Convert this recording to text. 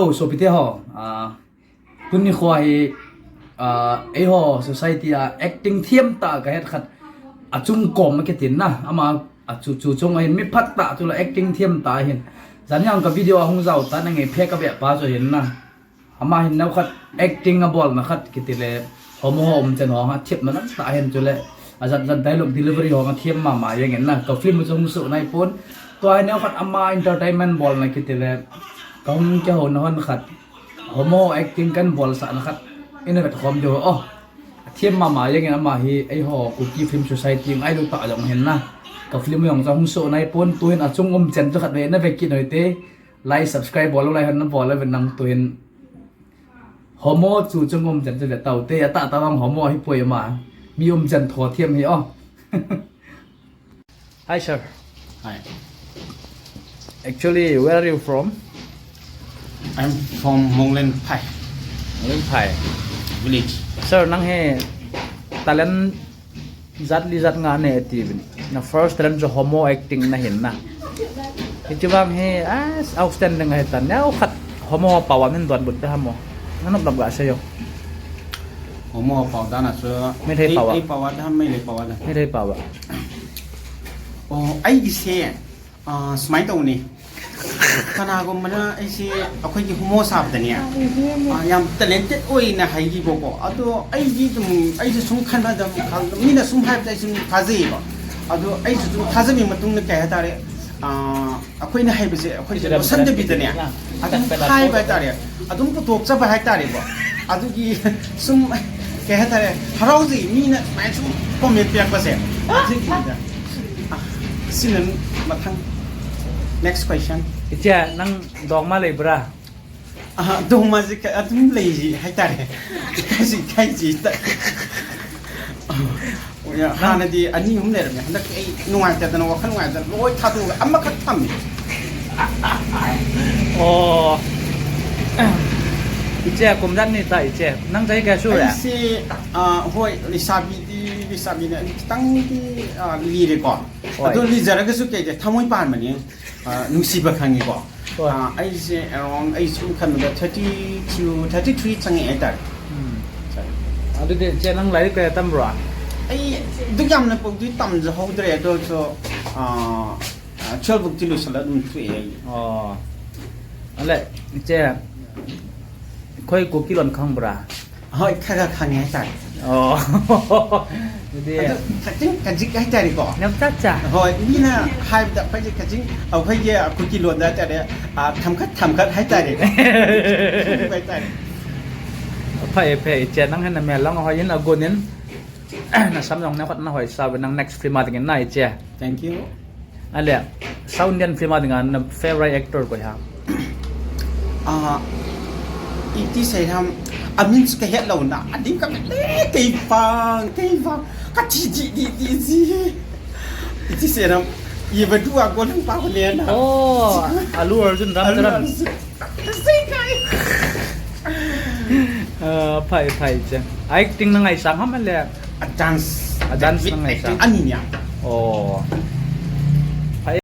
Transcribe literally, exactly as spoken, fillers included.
Oh, sopite ho, ah, tuni kho hi, ah, eiho society a acting thiam tah kahet khat achung kom a kitin na, ama achu, chu chung ahin mi phat tah chu la acting thiam tah ahin. Jan jong ka video a hung jao tan, ange phe ka ve pa chu ahin na. Ama hin neo khat acting a bolna khat kiti le, homo ho umchan ho nga thiam na lam tah ahin chu le. Ajat jat dialogue delivery ho nga thiam mama jeng in na. Ka film chu hung soh nai pon. Tua hi neo khat ama entertainment bolna kiti le, ka hung kihouna hon khat, homo acting kan bolsahna khat ina vet khom diu. Oh, athiam mama jeng in ama hi eiho Kuki Film Society ngailu tah jong ahin na. Ka film jong chu hung soh nai pon, tu hin achung umchan chu khat ve na ve kit noi te. Like, subscribe bol lou lai hon na bol lou ve nang, tu hin homo chu chung umchan chu ve tau te, atah tah vang homo hi poi ma. Mi umchan tho thiam hi o. Hi, sir. Hi. Actually, where are you from? I'm from Monglenphai. Monglenphai. Village. Sir, nang hi talent jat li jat nga nei ati uvin. Na first talent chu homo acting na hin na. Hiche vang hi, ah, outstanding ahi tan. Neo khat homo pao a min donbut ta ham o. Na nop nop ga sei o. Homo pao dan a chu. Meitei pao a. Ei, ei pao a da, Meitei pao a da. Meitei pao a. Oh, ꯑꯩꯒꯤꯁꯦ, ꯑ, ꯁꯨꯃꯥꯏꯅ ꯇꯧꯅꯤ꯫ ꯀꯅꯥꯒꯨꯝꯕꯅ ꯑꯩꯁꯦ ꯑꯩꯈꯣꯏꯒꯤ ꯍꯣꯃꯣ ꯁꯥꯕꯗꯅꯦ, ꯑ, ꯌꯥꯝ talented ꯑꯣꯏꯅ ꯍꯥꯏꯈꯤꯕꯀꯣ꯫ ꯑꯗꯣ ꯑꯩꯗꯤ ꯑꯗꯨꯝ, ꯑꯩꯁꯨ ꯁꯨꯝ ꯈꯟꯕꯗ, ꯃꯤꯅ ꯁꯨꯝ ꯍꯥꯏꯕꯗ ꯑꯩ ꯁꯨꯝ ꯊꯥꯖꯩꯌꯦꯕ꯫ ꯑꯗꯣ ꯑꯩꯁꯨ ꯁꯨꯝ ꯊꯥꯖꯕꯒꯤ ꯃꯇꯨꯡꯗ ꯀꯩ ꯍꯥꯏꯇꯥꯔꯦ, ꯑ, ꯑꯩꯈꯣꯏꯅ ꯍꯩꯕꯁꯦ ꯑꯩꯈꯣꯏꯁꯦ ꯂꯣꯠꯁꯟꯗꯕꯤꯗꯅꯦ, ꯑꯗꯨꯝ ꯍꯥꯏꯕ ꯍꯥꯏꯇꯥꯔꯦ, ꯑꯗꯨꯝ ꯄꯨꯊꯣꯛꯆꯕ ꯍꯥꯏꯇꯥꯔꯦꯀꯣ꯫ ꯑꯗꯨꯒꯤ ꯁꯨꯝ, ꯀꯩ ꯍꯥꯏꯇꯥꯔꯦ, ꯍꯔꯥꯎꯖꯩ ꯃꯤꯅ ꯁꯨꯃꯥꯏꯅ ꯁꯨꯝ comment ꯄꯤꯔꯛꯄꯁꯦ꯫ ꯑꯗꯨꯒꯤꯅꯤꯗ꯫ ꯑ, ꯁꯤꯅ ꯃꯊꯪ, next question꯫ ꯏꯆꯦ, ꯅꯪ ꯗꯣꯡꯃ ꯂꯩꯕ꯭ꯔꯥ? ꯑ, ꯗꯣꯡꯃꯁꯦ ꯈ-, ꯑꯗꯨꯝ ꯂꯩꯔꯤ ꯍꯥꯏꯇꯥꯔꯦ꯫ ꯏꯀꯥꯏꯁꯨ ꯏꯀꯥꯏꯁꯤ꯫ ꯍꯥꯟꯅꯗꯤ ꯑꯅꯤ ꯑꯍꯨꯝ ꯂꯩꯔꯝꯃꯦ꯫ ꯍꯟꯗꯛꯇꯤ ꯑꯩ ꯅꯨꯡꯉꯥꯏꯇꯗꯅ, ꯋꯥꯈꯜ ꯅꯨꯡꯉꯥꯏꯇꯗꯅ ꯂꯣꯏ ꯊꯥꯗꯣꯛꯑꯒ ꯑꯃꯈꯛ ꯊꯝꯃꯤ꯫ ꯑꯣ꯫ ꯏꯆꯦ, ꯀꯨꯝꯖꯥ ꯑꯅꯤ ꯇꯥ, ꯏꯆꯦ꯫ ꯅꯪ ꯆꯍꯤ ꯀꯌꯥ ꯁꯨꯔꯦ? ꯑꯩꯁꯦ, ꯑ, ꯍꯣꯏ, ꯂꯩꯁꯥꯕꯤꯗꯤ, ꯂꯩꯁꯥꯕꯤꯅꯦ꯫ ꯑꯩ ꯈꯤꯇꯪꯗꯤ, ꯑ, ꯂꯤꯔꯦꯀꯣ꯫ ꯍꯣꯏ꯫ ꯑꯗꯣ ꯂꯤꯖꯔꯒꯁꯨ ꯀꯩꯗ ꯊꯃꯣꯏ ꯄꯥꯟꯕꯅꯤ꯫ ꯑ, ꯅꯨꯡꯁꯤꯕ ꯈꯪꯉꯤꯀꯣ꯫ ꯍꯣꯏ꯫ ꯑ, ꯑꯩꯁꯦ around, ꯑꯩ ꯁꯨꯝ ꯈꯟꯕꯗ thirty two, thirty three ꯆꯪꯉꯛꯑꯦ ꯍꯥꯏꯇꯥꯔꯦ꯫ ꯎꯝ꯫ ꯑꯗꯨꯗꯤ ꯏꯆꯦ, ꯅꯪ ꯂꯥꯏꯔꯤꯛ ꯀꯌꯥ ꯇꯝꯕ꯭ꯔꯣ? ꯑꯩ ꯑꯗꯨꯛ ꯌꯥꯝꯅ ꯄꯣꯛꯇꯤ ꯇꯝꯖꯍꯧꯗ꯭ꯔꯦ, ꯑꯗꯨ ꯑꯣꯏꯔꯁꯨ, ꯑ, ꯑ, twelve ꯐꯥꯎꯗꯤ ꯂꯣꯏꯁꯤꯜꯂ ꯑꯗꯨꯝ ꯊꯣꯛꯑꯦ ꯑꯩ꯫ ꯑꯣ꯫ ꯑꯂꯦ, ꯏꯆꯦ, ꯑꯩꯈꯣꯏ ꯀꯨꯀꯤ ꯂꯣꯟ ꯈꯪꯕ꯭ꯔꯥ? ꯍꯣꯏ, ꯈꯔ ꯈꯔ ꯈꯪꯉꯦ ꯍꯥꯏꯇꯥꯔꯦ꯫ ꯑꯣ꯫ ꯑꯗꯨꯗꯤ ꯑꯗꯨ ꯈꯖꯤꯛ ꯈꯖꯤꯛ ꯍꯥꯏꯇꯥꯔꯦꯀꯣ꯫ ꯌꯥꯝ ꯆꯠ ꯆꯥ꯫ ꯍꯣꯏ, ꯃꯤꯅ ꯍꯥꯏꯕꯗ ꯑꯩꯈꯣꯏꯁꯦ ꯈꯖꯤꯛ, ꯑꯩꯈꯣꯏꯒꯤ ꯀꯨꯀꯤ ꯂꯣꯟꯗ ꯍꯥꯏꯇꯥꯔꯦ, ꯑ, ꯊꯝꯈꯠ ꯊꯝꯈꯠ ꯍꯥꯏꯇꯥꯔꯦ꯫ ꯍꯥꯏꯇꯥꯔꯦ꯫ ꯐꯩ, ꯐꯩ, ꯏꯆꯦ, ꯅꯪ ꯍꯦꯟꯅ ꯃꯦꯜꯂꯣꯡ ꯍꯣꯏ ꯏꯟ ꯑꯒꯨꯟ ꯏꯟ꯫ ꯅꯁꯝ ꯌꯣꯡꯅ ꯍꯣꯠꯅ ꯍꯣꯏ ꯁꯥꯕ ꯅꯪ next film ꯑꯗꯒꯤ ꯅꯥꯏ ꯏꯆꯦ꯫ Thank you. ꯑꯂꯦ, South Indian film ꯑꯗꯒꯤ ꯅꯪ favorite actor ꯀꯣꯏ ꯍꯥ? ꯑꯥ, ꯏꯇꯤ ꯁꯩꯔꯥꯝ, ꯑꯃꯤꯟꯁꯨ ꯀꯩ ꯍꯦꯠ ꯂꯧꯅ, ꯑꯗꯤꯡ ꯀꯃꯦꯠ ꯂꯦ, ꯀꯩ ꯄꯥꯡ, ꯀꯩ ꯄꯥꯡ, ꯀꯆꯤ ꯖꯤ ꯗꯤ ꯗꯤ ꯖꯤ꯫ ꯏꯇꯤ ꯁꯩꯔꯥꯝ, ꯌꯦꯕꯗꯨ ꯑꯒꯣꯟ ꯄꯥꯎꯅꯦꯅ꯫ ꯑꯣ, ꯑꯂꯨ ꯑꯔꯖꯨꯟ, ꯔꯥꯝ ꯑꯂꯨ ꯆꯔꯟ꯫ ꯑꯔꯖꯨꯟ꯫ ꯑ, ꯐꯩ, ꯐꯩ, ꯏꯆꯦ꯫ Acting ꯅ ꯉꯥꯏ ꯆꯥꯡ ꯑꯃ ꯂꯩ꯫ ꯑ, dance꯫ ꯑ, dance ꯅ ꯉꯥꯏ ꯆꯥꯡ꯫ Acting ꯑꯅꯤꯅꯦ꯫ ꯑꯣ꯫